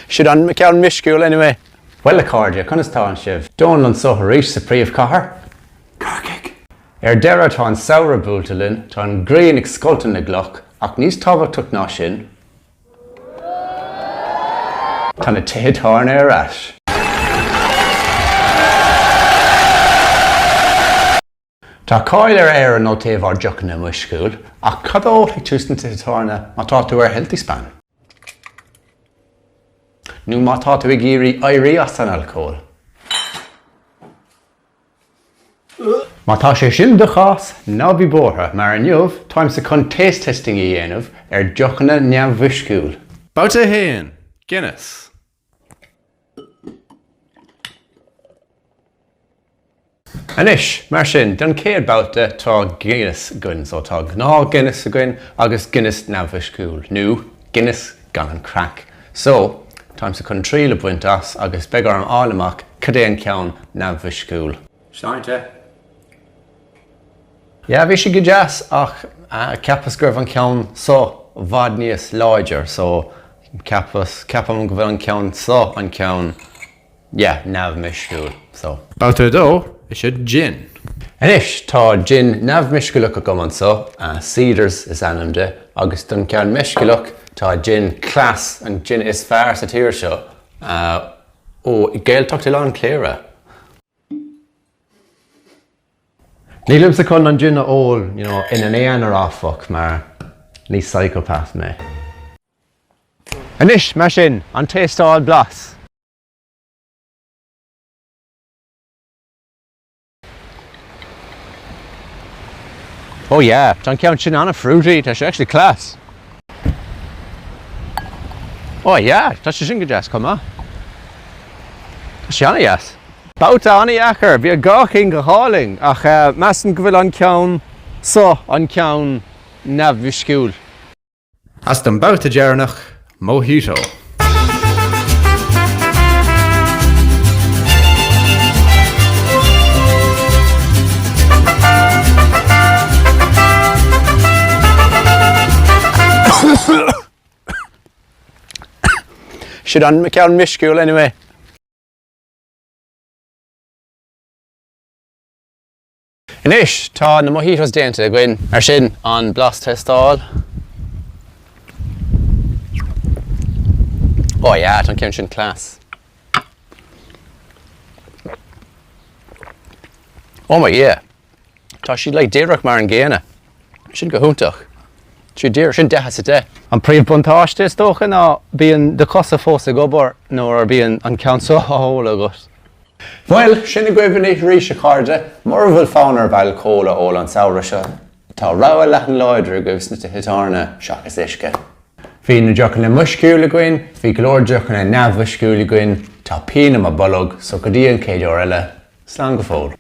Sin an ceann meisciúil anyway. Bhuel a chairde, conas tánn sibh? Dónal anso arís sa phríomhchathair. Corcaigh! Ar deireadh tá an samhradh buailte linn, tá an ghrian ag scoilteadh na gcloch, ach níos tábhachtach ná sin, tá na tithe tábhairne ar ais. Tá cáil ar Éirinn ó taobh ár deochanna meisciúil, ach cad a ólfaidh tú sna tithe tábhairne má tá tú ar Healthy Span? Nó má tá tú ag iarraidh éirí as an alcól? Má tá sé sin do chás, ná bí buartha, mar inniu táimse chun taste testing a dhéanamh ar deochanna neamh-mheisciúil. Babhta 1, Guinness. Anois, mar sin, don chéad babhta tá Guinness againn. So tá gnáth Guinness againn agus Guinness neamh-mheisciúil, nó Guinness gan an craic. So, táimse chun triail a bhaint as agus beidh orm fháil amach cad é an ceann neamh-mheisciúil. Sláinte! Yeah, bhí sé go deas ach cheapas go raibh an ceann so i bhfad níos láidir so cheapas, ceapaim go bhfuil an ceann so an ceann, yeah, neamh-mheisciúil so. Babhta 2, is ea gin. Anois tá gin neamh-mheisciúlach agam anso, Cedars is ainm de, agus don ceann meisciúlach tá gin Class, an gin is fearr sa tír seo, ó Gaeltacht Oileán Chléire. Nílimse chun an gin a ól you know ina n-aonar áfach mar ní psychopath mé. Anois, mar sin, an tástáil blas. Oh yeah, tá an ceann sin an-fruity, tá sé actually class. Oh yeah, tá sé sin go deas chomh maith. Tá sé an-dheas. Babhta an-dheacair, bhí an dhá cheann go hálainn, ach measaim go bhfuil an ceann so an ceann neamh-mheisciúil. Is don babhta deireanach, Mojito. Sin an ceann meisciúil anyway. Anois tá na mojitos déanta againn, mar sin an blas tástáil. Oh yeah, tá an ceann sin class. Oh my yeah. Tá siad like díreach mar an gcéanna. Sin go hiontach. Sin díreach, sin 10 as 10. An príomhbuntáiste is dócha ná bíonn do chosa fós ag obair nuair a bíonn an ceann seo á ól agat. Bhuel, sin agaibh anois arís, a chairde. Mura bhfuil fonn oraibh alcól a ól an samhradh seo, tá rogha leathan láidir agaibh sna tithe tábhairne seachas uisce. Bhí na deochanna meisciúil againn, bhí go leor deochanna neamh-mheisciúil againn, tá pian i mo bolg, so go dtí an chéad uair eile, slán go fóill.